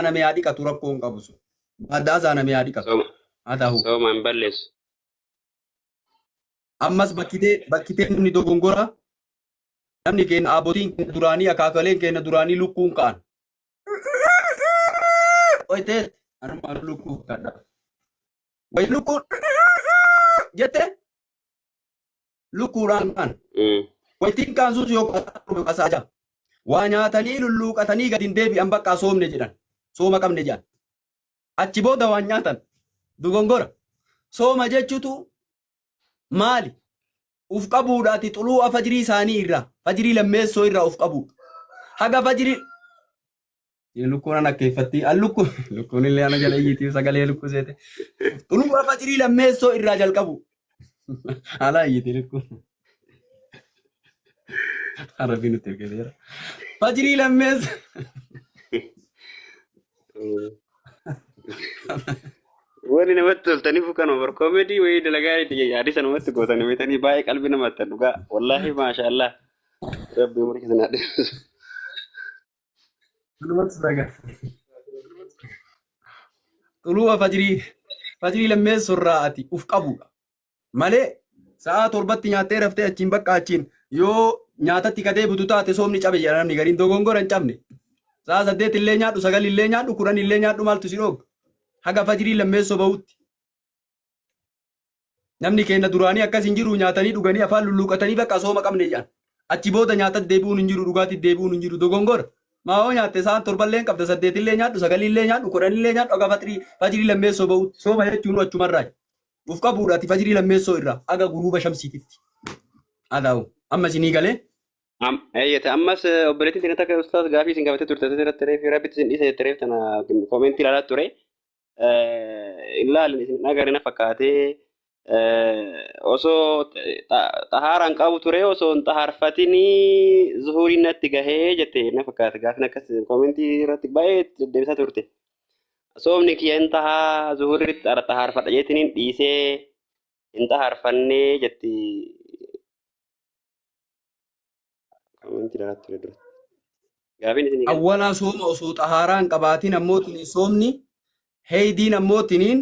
azaaname haa dhiqatu rakkoo hin qabu sun. Baadda azaaname haa dhiqatu. Sooma Haa ta'u. sooma hin balleessu. Ammas bakkitee bakkitee namni dogongora namni keenya abbootiin keenya duraanii akaakaleen keenya duraanii lukkuun ka'an. Oyiteet anuma lukkuu kadha. Wayi lukkuun jette lukkuudhaan ka'an. Wayitiin kaansuus yoo qasaa jira. Waa nyaatanii lulluuqatanii gadi hin deebi'an bakka soomne jedhan. Sooma qabne jedhan. Achi booda waan nyaatan dogongora. Sooma jechuutu maali? Uf qabuudhaati xuluu'a fajrii isaanii irraa fajrii lammeessoo irraa uf qabuudha. Haga fajrii lukkuun ana akkeeffatti. An lukkuun lukkuun illee ana jala iyyiti sagalee lukkuu seete. Xuluu'a fajrii lammeessoo irraa jalqabu. Alaa iyyiti lukkuun. Rabbi nutti ergeera. Fajrii lammeessoo. Wanni namatti toltaniif kanuma bar koomedii wayii dalagaa itti yaadii sanumatti gootanii beektanii baay'ee qalbii namatti tola dhugaa wallaahi maashaallah rabbi umurii keessan haa dheeressu. Dhulumatti sagal. Xulu'a fajrii fajrii lammeessoo irraa ati uf qabuudha. Malee sa'aa torbatti nyaattee raftee achiin bakka achiin yoo nyaatatti ka deebitu taate soomni cabe jedha namni gariin dogongora hin cabne. Sa'aa 8 illee nyaadhu 9 illee nyaadhu 10 illee nyaadhu maaltu si dhoogga. Haga fajrii lammeessoo bahutti. Namni keenya duraanii akkas hin jiru nyaatanii dhuganii afaan lulluuqatanii bakka sooma qabne jedhan. Achi booda nyaatatti deebi'uun hin jiru dhugaatitti deebi'uun hin jiru dogongora. Maa hoo nyaatte sa'aan torballee hin qabda saddeetillee nyaadhu sagalillee nyaadhu kudhanillee nyaadhu haga fajrii fajrii lammeessoo bahutti sooma jechuun achumarraa. Uf qabuudha ati fajrii lammeessoo irraa haga guruuba shamsiititti. Adaawu amma isinii galee. Eeyyate ammas obboleettiin tana takka ustaas gaafii isin gaafatee turte irratti reefi rabbitti isin dhiisa jette reef tana koomentii ilaalaa ture. Ilaalin isin agarre na fakkaatee osoo xahaaraan qabu ture osoo hin xahaarfatinii zuhuriin natti gahee jette na fakkaate gaafin akkas koomentii irratti baay'ee deddeebisaa turte. Soomni kiyya hin tahaa zuhuritti xahaarfadha jettiniin dhiisee hin xahaarfannee jetti. Koomentii ilaalaa ture dura. Gaafiin isinii gale. Awwalaa sooma osoo xahaaraa hin qabaatin ammootiniin soomni heeydiin ammootiniin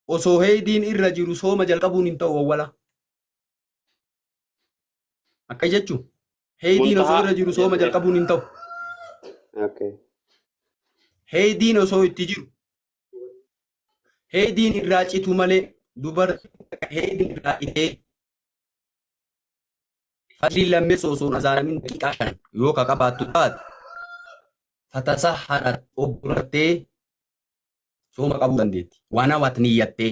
osoo heeydiin irra jiru sooma jalqabuun hin ta'u awwalaa. Akka jechuun heeydiin osoo Muntahaa irra jiru sooma jalqabuun hin ta'u. Okay. Heeydiin osoo itti jiru heeydiin irraa citu malee dubartii heeydiin irraa citee Fajriin lammeessoo osoo hin azaanamin daqiiqaa 5 yoo ka qabaattu taate fatasahharat obburattee sooma qabuu dandeetti. Wanawat niyyattee.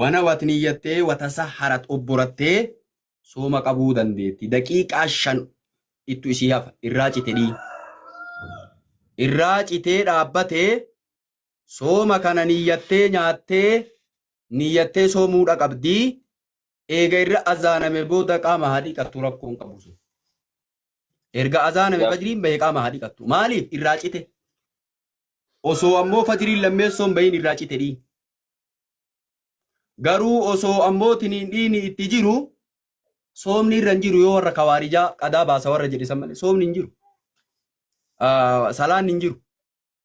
Wanawat niyyattee watasahharat obborattee sooma qabuu dandeetti. Daqiiqaa 5 ittu isii hafa irraa cite dhii. Irraa citee dhaabbatee sooma kana niyyattee nyaattee niyyattee soomuudha qabdii. Eega irra azaaname booda qaama haa dhiqattu rakkoon qabu sun. Erga azaaname fajriin bahe qaama haa dhiqattu. Maaliif irraa cite? Osoo ammoo fajriin lammeessoon bahin irraa cite dhiin. Garuu osoo ammoo tiniin dhiini itti jiru soomni irra hin jiru yoo warra kawaarijaa qadaa baasa warra jedhe san malee soomni hin jiru. Salaanni hin jiru.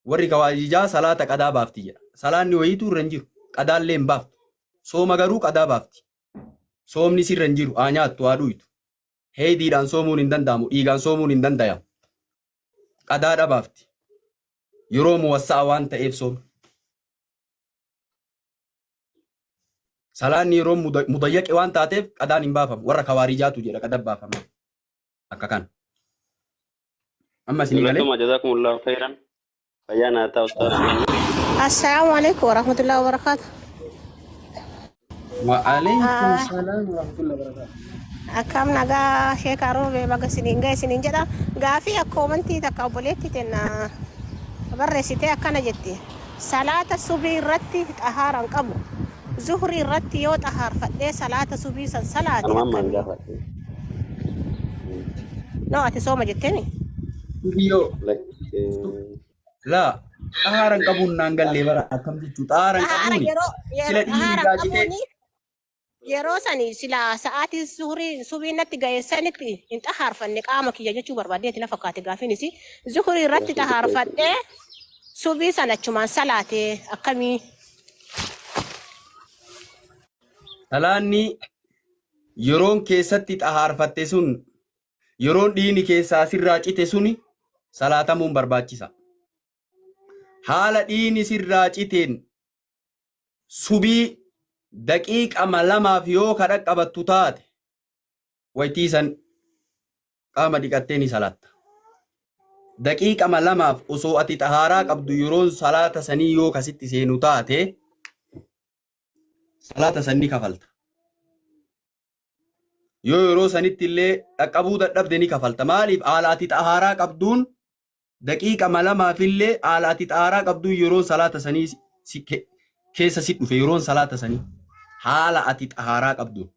Warri kawaarijaa salaata qadaa baafti jedha. Salaanni wayiitu irra hin jiru. Qadaallee hin baaftu. Sooma garuu qadaa baafti. Soomni sirra hin jiru. Haa nyaattu, haa dhuytu. Heeydiidhaan soomuun hin danda'amu. Dhiigaan soomuun hin dandayamu. Qadaadha baafti. Yeroo muwassa'a waan ta'eef soomni. Salaanni yeroo mudayyaqe waan taateef qadaan hin baafamu. Warra kawaarijaatu jedha qada baafama. Akka kana. Amma isinii galee? Galatoomaa jazakumullahu khairan. Fayyaa naa ta'a ustaaz keenya. Assalamu alaikum warahmatullahi wabarakatuh. Wa alaikum salaam wa rahmatullahi wa barakatuh. Akkam nagaa sheekaa roobee baga isiniin gahe isiniin jedha. Gaafii akka amantii takka obboleetti tenna barreessitee akkana jetti. Salaata subii irratti xahaara hin qabu. Zuhrii irratti yoo xahaarfadhee salaata subii san salaate Anuma ammaan akkamii? gaafadhe. No ati sooma jetteemi? Subii yoo Lakkee. laa xahaaran qabuun naan gallee bara akkam jechuu xahaaran Xahaara qabuuni yeroo sila yeroo dhiigni xahaara irraa citee qabuuni yeroo sani sila sa'aatii zuhurii subiin natti ga'e sanitti hin xahaarfanne qaama kiyya jechuu barbaaddeeti na fakkaate gaafiin isii. Zuhurii irratti xahaarfadhee Subii san achumaan salaate akkamii? Salaanni yeroon keessatti xahaarfatte sun yeroon dhiigni keessaa sirraa cite suni salaatamuun barbaachisa. Haala dhiigni sirraa citeen subii daqiiqama lamaaf yoo ka dhaqqabattu taate waytii san qaama dhiqattee ni salaatta. Daqiiqama lamaaf osoo ati xahaaraa qabdu yeroon salaata sanii yoo kasitti seenu taate salaata san ni kafalta. Yoo yeroo sanitti illee dhaqqabuu dadhabde ni kafalta. Maaliif haala ati xahaaraa qabduun daqiiqama lamaaf illee haala ati xahaaraa qabduun yeroon salaata sanii si keessa si dhufe yeroon salaata sanii haala ati xahaaraa qabduun.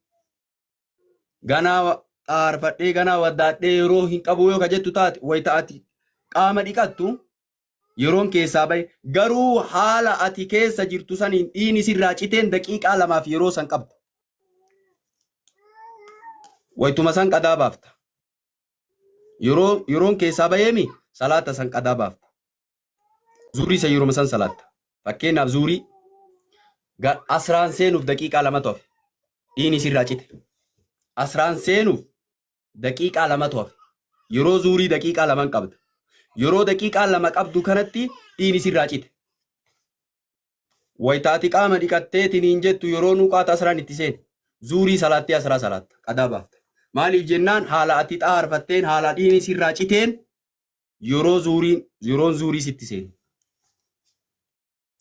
Ganaa xaarfadhee ganaa waddaadhee yeroo hin qabu yoo ka jettu taate wayita ati qaama dhiqattu yeroon keessaa bahe garuu haala ati keessa jirtu saniin dhiini sirraa citeen daqiiqaa lamaaf yeroo san qabda. Wayituma san qadaa baafta. Yeroo yeroon keessaa baheemi salaata san qadaa baafta. Zuurii san yeroo san salaatta. Fakkeenyaaf zuurii asraan seenuuf daqiiqaa lamatu hafe. Dhiini sirraa cite. Asraan seenuuf daqiiqaa lamatu hafe. Yeroo zuurii daqiiqaa laman qabda. Yeroo daqiiqaa lama qabdu kanatti dhiini sirraa cite. Wayita ati qaama dhiqatteetiniin jettu yeroo nuqaata asraan itti seene. Zuurii salaattee asraa salaatta. Qadaa baafta. Maaliif jennaan haala ati xaarfatteen haala dhiini sirraa citeen yeroo zuuriin yeroon zuurii sitti seene.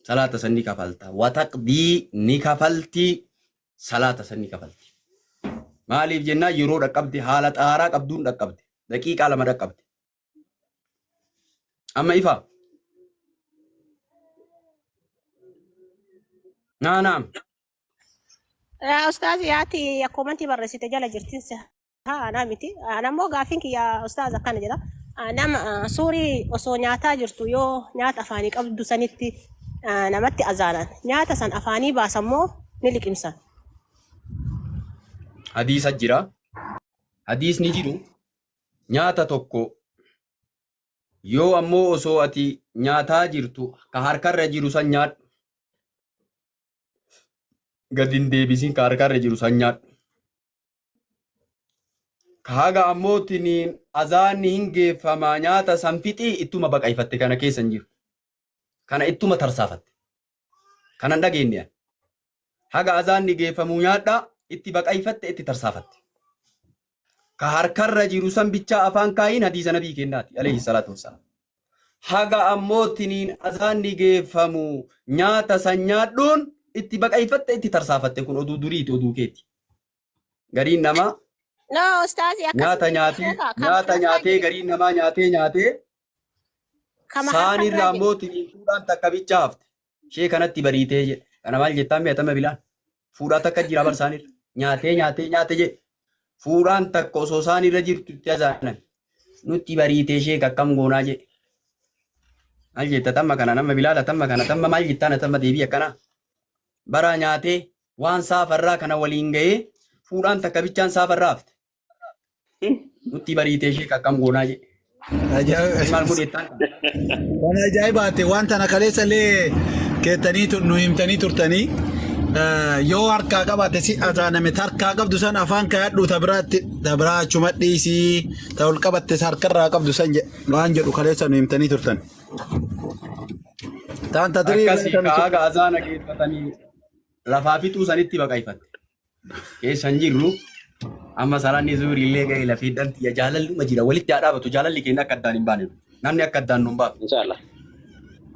Salaata san ni kafalta. Wataqdii ni kafalti. Salaata san ni kafalti. Maaliif jennaan yeroo dhaqqabde haala xaaraa qabduun dhaqqabde. Daqiiqaa lama dhaqqabde. Amma ifa. Naa naam. Ustaazi yaati akkomantii barreessite jala jirtinsa. Haa anaa miti. Ana immoo gaaffiin kiyya ustaaz akkana jedha. Nama suurii osoo nyaataa jirtu yoo nyaata afaanii qabdu sanitti namatti azaanan nyaata san afaanii baasan moo ni liqimsan? Hadiisa jira. Hadiisni jiru nyaata tokko yoo ammoo osoo ati nyaataa jirtu ka harkarra jiru san nyaadhu. Gad hin deebisin ka harkarra jiru san nyaadhu. Ka haga ammoo tiniin azaanni hin geeffamaa nyaata san fixii ittuma baqayfatte kana keessa hin jiru. Kana ittuma tarsaafatte. Kana hin dhageenye ani. Haga azaanni geeffamuu nyaadhaa itti baqayfatte itti tarsaafatte. Ka harkarra jiru san bichaa afaan kaayiin hadiisa nabii kennaati alayhi salaatu wassalaam. Haga ammoo tiniin azaanni geeffamu nyaata san nyaadhuun itti baqayfatte itti tarsaafatte kun oduu duriiti oduu keeti. Gariin namaa No, ustaazi akkas nyaata nyaatee sheeka kama nyaata harkaa nyaatee jiru. gariin namaa nyaatee nyaatee Kama saanirraa harkarraa jiru. ammoo tiniin fuudhaan takka bichaa hafte. Ishee kanatti bariitee jedhe. Kana maal jettaan mi'a tama bilaan. Fuudhaa takka jira bar saanirra. Nyaatee nyaatee nyaate jedhe. Fuudhaan takka osoo saanirra jirtu itti azaanan. Nutti bariitee ishee akkam goonaa jedhe. Maal jetta tamma kana nama bilaala tamma kana tamma maal jettaan tamma deebii akkanaa. Baraa nyaatee waan saafarraa kana waliin ga'ee fuudhaan takka bichaan saafarraa hafte. Nutti bariitee ishee akkam goonaa jedhe. Maal godhettaan? Waan ajaa'ibaati waan tana kaleessa illee keettanii nu himtanii turtanii yoo harkaa qabaate si azaaname harkaa qabdu san afaan kaayadhu ta biraatti ta biraa achuma dhiisii ta ol qabatte harkarraa qabdu san waan jedhu kaleessa nu himtanii turtan. Taan ta tirii Akkasii ka'aa azaana geeffatanii lafaa fixuu sanitti baqayfatte. Keessa hin jirru. Amma salaanni zuurii illee ga'e lafee dhanti jaalalluma jira walitti haa dhaabatu jaalalli keenya akka addaan hin baane. Namni akka addaan nu hin baafne. Inshallah.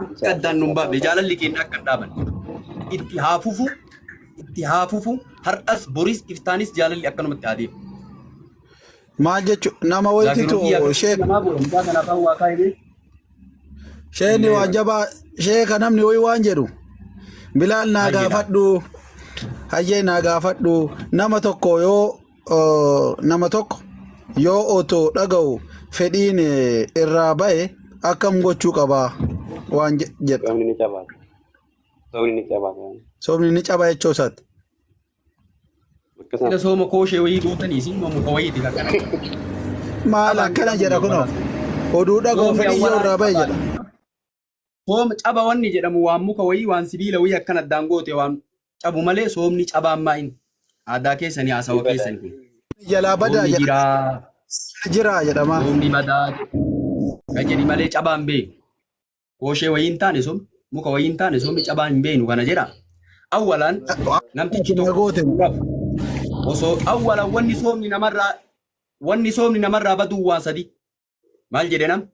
Akka addaan nu hin baafne jaalalli keenya akka hin dhaabanne. Itti haa fufu itti haa fufu har'as boris iftaanis jaalalli akkanumatti haa deemu. Maal jechu nama wayititu Zaakiroo sheek namaa boona mucaa kana afaan waa kaa'ee sheekni waan jabaa sheeka namni wayi waan jedhu Bilaal naa Maal jedha? gaafadhu hayyee naa gaafadhu nama tokko yoo nama tokko yoo otoo dhaga'u fedhiin irraa ba'e akkam gochuu qaba waan jedha. Soomni ni cabaata. Soomni ni cabaata. Soomni ni caba jechuu isaati. Akkasuma. Ila sooma kooshee wayii gootanii isin immoo muka wayiiti kan kana. Maal akkana jedha kunoo oduu dhaga'u Soomni fedhii yoo awwalaa irraa ba'e jedha. Sooma caba wanni jedhamu waan muka wayii waan sibiila wayii akkan addaan goote waan cabu malee soomni cabaan maa'in. Aadaa keessanii haasawa keessan kun. Jalaa badaa Soomni jedha. jiraa, Jira jedhama. soomni badaa kan jedhi malee cabaan beenu. Kooshee wayii hin taane soomni, muka wayii hin taane soomni cabaan hin beenu kana jedha. Awwalaan namtichi Na tokko goote. rafu. Osoo awwalaan wanni soomni namarraa baduu waan sadi. Maal jedhe nam?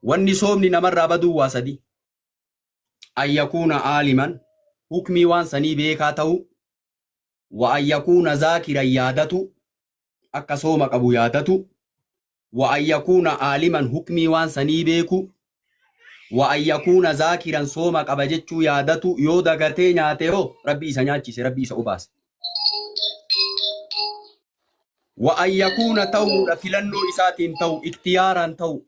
Wanni soomni namarraa baduu waa sadi. أن يكون عالما, hukmii waan sanii beekaa ta'u, وأن يكون ذاكرا, yaadatu, akka sooma qabu yaadatu, وأن يكون عالما, hukmii waan sanii beeku, وأن يكون ذاكرا, sooma qaba jechuu yaadatu. Yoo dagatee nyaate hoo, Rabbi isa nyaachise, Rabbi isa obaase. وأن يكون ta'uudha, filannoo isaatiin ta'u, iktiyaaraan ta'u,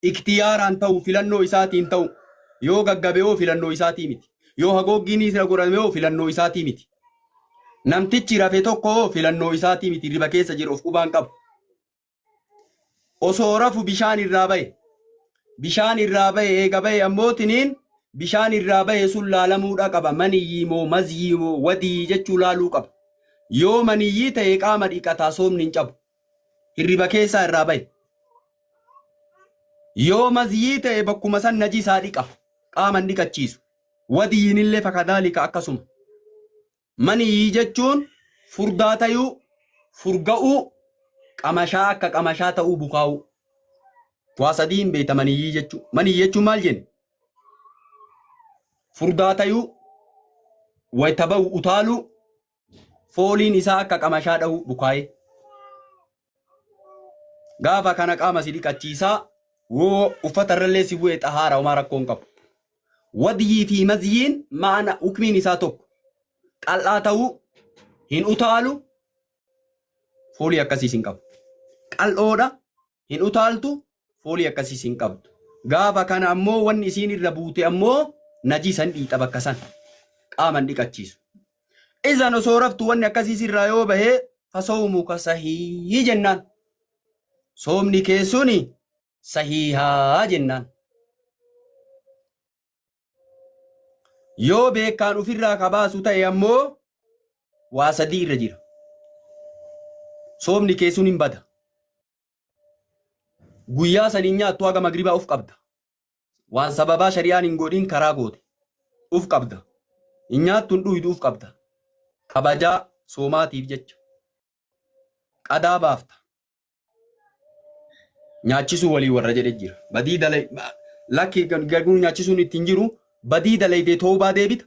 iktiyaaraan ta'u, filannoo isaatiin ta'u. Yoo gaggabe hoo, filannoo isaatii miti. Yoo hagooggiin isa godhame hoo, filannoo isaatii miti. Namtichi rafe tokko hoo, filannoo isaatii miti, riba keessa jiru, of qubaan qabu. Osoo rafu bishaan irraa bahe. Bishaan irraa bahe, eega bahe ammootiniin bishaan irraa bahe sun laalamuudha qaba. Maniyyii moo mazyii moo wadii jechuu laaluu qaba. Yoo maniyyii ta'e qaama dhiqataa, soomni hin cabu. Hirriba keessaa irraa bahe. Yoo mazyii ta'e bakkuma san najisaa dhiqa. Qaama hin dhiqachiisu. Wadiyin illee فكذلك akkasuma. Maniyyii jechuun furdaa tayuu, furga'uu, qamashaa akka qamashaa ta'uu, bukaa'uu. Waa sadii hin beekta maniyyii jechuun. Maniyyii jechuun maal jenna? Furdaa tayuu, wayita ba'u utaaluu, fooliin isaa akka qamashaa dha'uu, bukaa'ee. Gaafa kana qaama si dhiqachiisaa, woo uffata irrallee si bu'ee xahaara, homaa rakkoo hin qabu. Wadyii fi mazyiin maana hukmiin isaa tokko. Qal'aa ta'uu, hin utaalu, foolii akkasiis hin qabu. Qal'oodha, hin utaaltu, foolii akkasiis hin qabdu. Gaafa kana ammoo wanni isiin irra buute ammoo najisan dhiixa bakka san. Qaama hin dhiqachiisu. Izan osoo raftu wanni akkasiis irraa yoo bahee, فصومك صحيح jennaan. Soomni kee suni sahiihaa jennaan. Yoo beekaan ofirraa kabaasu ta'e ammoo waa sadii irra jira. Soomni kee sun hin bada. Guyyaa saniin nyaattu, haga magribaa uf qabda. Waan sababaa shari'aan hin godhin karaa goote. Uf qabda. Hin nyaattu, hin dhuydu, uf qabda. Kabajaa soomaatiif jecha. Qadaa baafta. Nyaachisuu walii warra jedhe jira. Badii dalai lakki garguu nyaachisuun ittiin jiru, badii dalaydee toobaa deebita.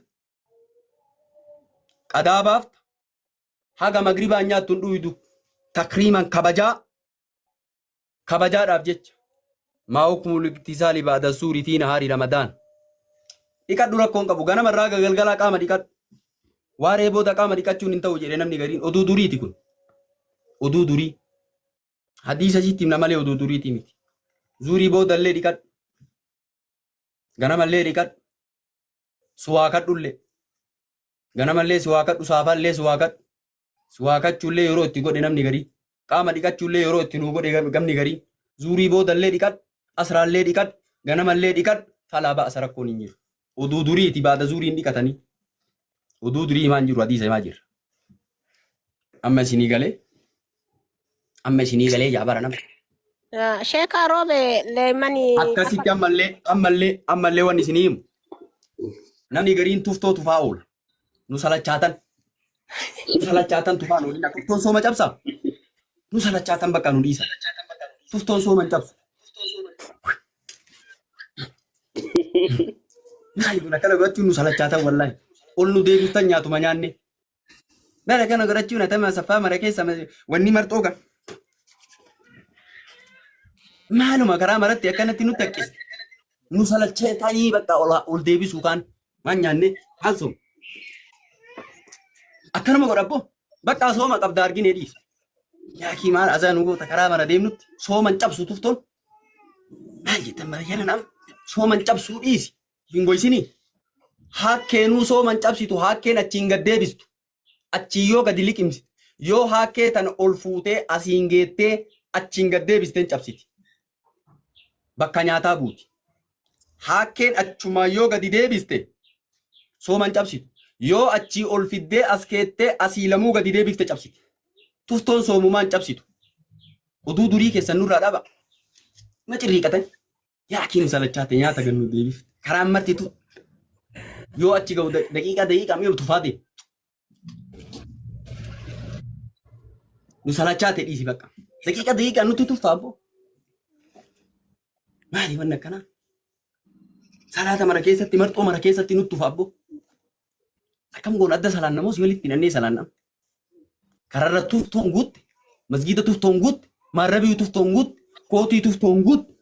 Qadaa baafta. Haga magribaan nyaattu, hin dhuydu. تكريما, kabajaa kabajaadhaaf jecha. ما حكم الاغتسال بعد الظهر في نهار رمضان؟ Dhiqadhu, rakkoon qabu. Ganama irraa galgalaa qaama dhiqadhu. Waaree booda qaama dhiqachuun hin ta'u jedhe namni gariin, oduu duriiti kun. Oduu durii. Hadiisa sitti himna malee oduu duriiti miti. Zuurii booda illee dhiqadhu. Ganamallee dhiqadhu. Suwaakadhullee. Ganamallee suwaakadhu, saafallee suwaakadhu. Suwaakachuullee yeroo itti godhe namni garii. Qaama dhiqachuullee yeroo itti nuu godhe gamni garii. Zuurii boodallee dhiqadhu. Asraallee dhiqadhu. Ganamallee dhiqadhu. فلا بأس, rakkoon hin jiru. Oduu duriiti, baada zuurii hin dhiqatanii. Oduu durii himaan jiru, hadiisa himaa jirra. Amma isinii galee. Amma isinii galee jaabara nama. Sheekaa Roobe leemanii. Akkasitti ammallee wanni isinii himu. Namni gariin tuftoo tufaa oola. Nu salachaatan. Nu salachaatan, tufaan oolina. Tuftoon sooma cabsaa? Nu salachaatan, bakka nu dhiisa. Tuftoon sooma hin cabsu. Maali kun akkana godhachuun? Nu salachaatan wallaahi. Ol nu deebiftan nyaatuma nyaanne. Bara kana godhachuun atama saffaa mara keessa wanni marxoo kan. Maaluma karaa maratti akkanatti nutti haqqiste. Nu salachatanii bakka ol deebisuu kaan waan nyaanne maal sooma. Akkanuma godha abboo. Bakka sooma qabda argine dhiisa. Yaakii maal azaa nu goota karaa mara deemnutti? Sooman cabsu tuftoon. Maal jettan mara jala nama sooman cabsuu dhiisi. Hin goysinii. Hakkeenuu sooman cabsitu, hakkeen achiin gad deebistu. Achii yoo gadi liqimsitu, yoo hakkee tana ol fuutee asiin geettee achiin gad deebisteen cabsiti. Bakka nyaataa buuti. Haakkeen achumaan yoo gadi deebiste sooman cabsitu. Yoo achii ol fiddee as keettee asii lamuu gadi deebifte cabsiti. Tuftoon soomumaan cabsitu. Oduu durii keessan nurraa dhaba. Na cirriiqatan. Yaa kiinu salachaate nyaata gannu deebifte. Karaan martitu yoo achi ga'u daqiiqaa daqiiqaa mi'u tufaa deema. Nu salachaate dhiisi bakka. Daqiiqaa daqiiqaa nutti tuftaa abbo. Maali wanni akkanaa? Salaata mana keessatti marxoo mana keessatti nutti tufa abbo. Akkam goon adda salaanna moo si walitti hidhannee salaanna? Kararra tuftoon guutte, masgiida tuftoon guutte, maarrabii tuftoon guutte, kootii tuftoon guutte.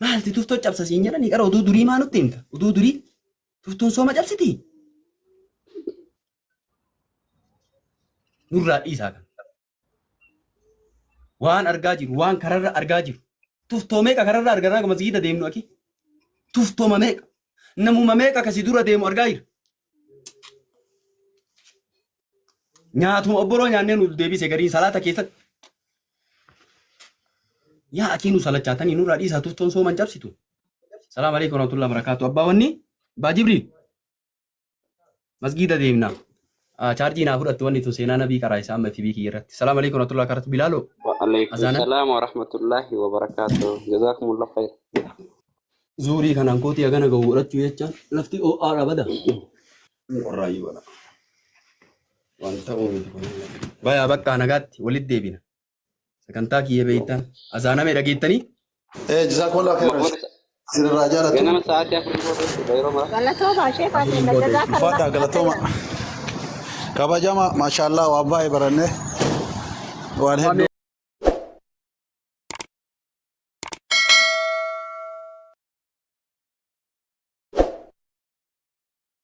Maalti tuftoo cabsa siin jedhanii qara oduu durii maa nutti himta? Oduu durii tuftoon sooma cabsitii? Nurraa dhiisaa kan. Waan argaa jiru, waan kararra argaa jiru. Tuftoo meeqa kararra arganaa masgiida deemnu aki? Tuftooma meeqa? Namuma meeqa kasi dura deemu argaa jira? Nyaatuma obboroo nyaannee nu deebise gariin salaata keessatti. Yaa akii nu salachaatanii nurraa dhiisaa tuftoon sooman cabsitu. Salaam alaikum warahmatullahi wabarakatuh. Abbaa wanni Abbaa Jibriil masgiida deemna. Chaarjii naa fudhattu wanni tun seenaa nabii qaraa isaa amma FB kiyya irratti. Salaam alaikum warahmatullahi wabarakatuh. Bilaaloo Waalaikum azaanan salaam wa rahmatullahi wa barakaatuh. Jazakumullah khair. Zuurii kanaan kootii hagana gahu godhachuu jechaan lafti ho'aadha bada. Qorraayyuu bada. Waan ta'uu miti kun. Bayaa bakka nagaatti walitti deebina. Sagantaa kiyya beektan. Azaaname dhageettanii? Eh, jazakumullah khairan. Isinirraa jaalatu. Ganama sa'aatii 4 booda jechuudha yeroo mara. Galatooma sheekaa Afuriin keenya booda jechuudha. jazaakallah Ulfaadhaa galatooma. khairan. Kabajama maashaallah waan baay'ee baranne waan hedduu.